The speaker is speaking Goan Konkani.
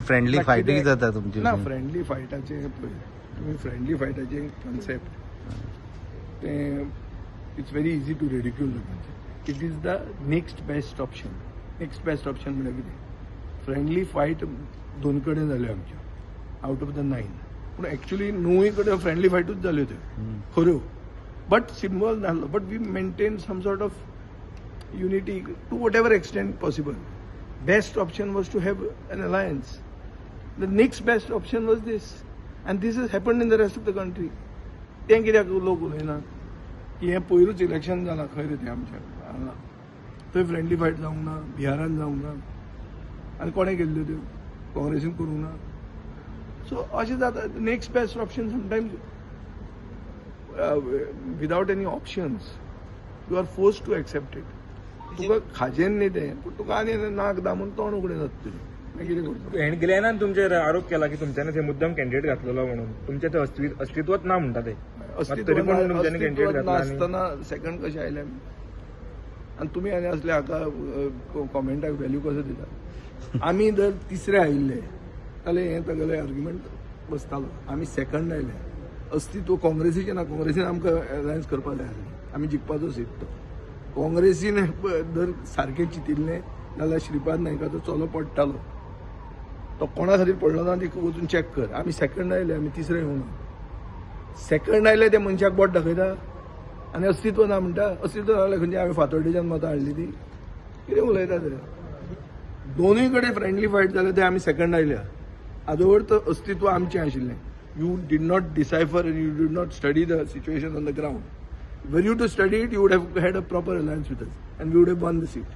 फ्रेंडली ना, फायटूय कितें- जाता तुमची. ना, फ्रेंडली फायटाचें पळय, तुमी फ्रेंडली फायटाचें कन्सेप्ट तें it's very easy to ridicule the concept. It is the next best option. Next best option म्हळ्यार कितें? फ्रेंडली फायट दोन कडेन जाल्यो आमच्यो आउट ऑफ the 9, पूण एक्चुली णवूय कडेन फ्रेंडली फायटूच जाल्यो त्यो खऱ्यो, बट सिंबल नासलो, but we maintain some sort of unity to whatever extent possible. Best option was to have an alliance. The next best option was this. And this has happened in the rest of the country. तें कित्याक लोक उलयना की हें पयरूच इलेक्शन जालां खंय रे तें आमचें हांगा, थंय फ्रेंडली फायट जावंक ना, बिहारान जावंक ना? आनी कोणें केल्ल्यो त्यो? काँग्रेसीन करूंक ना? सो अशें जाता. Next best option, sometimes without any options you are forced to accept it. तुका खाजेन न्ही तें, पूण तुका आनी नाक दामून तोंड उगडें जाता तुजें, मागीर कितें करतलो? हेणे ग्लॅनान तुमचेर आरोप केला की तुमच्यानी थंय मुद्दम कॅन्डिडेट घातलेलो म्हणून, तुमचें थंय अस्तित्वच ना म्हणटा ते. मात तरी पण तुमच्यांनी अस्तित्वात कॅन्डिडेट घातला आनी नासतना सेकंड कशें आयले आमी? आनी तुमी आनी असले हाका कॉमेंटाक व्हॅल्यू कसो दिता? आमी जर तिसरे आयिल्ले जाल्यार हें तागेलें आर्ग्युमेंट बसतालो. आमी सेकंड आयले. अस्तित्व काँग्रेसीचें ना. काँग्रेसीन आमकां अलायन्स करपाक जाय आसलें, आमी जिखपाचो सीट तो. काँग्रेसीन जर सारकें चिंतिल्लें जाल्यार श्रीपाद नायकाचो चलो पडटालो, तो कोणा खातीर पडलो ना ती वचून चॅक कर. आमी सेकंड आयले, आमी तिसरे येवना. सेकंड आयले ते मनशाक बोट दाखयता आनी अस्तित्व ना म्हणटा. अस्तित्व ना जाल्यार खंयची हांवें फातोड्डेच्यान मतां हाडली ती? कितें उलयता ते? दोनूय कडेन फ्रेंडली फायट जाले ते आमी सेकंड आयल्या. आदोवर तर अस्तित्व आमचें आशिल्लें. You did not decipher and you did not study the situation on the ground. Were you to study it, you would have had a proper alliance with us and we would have won the seat.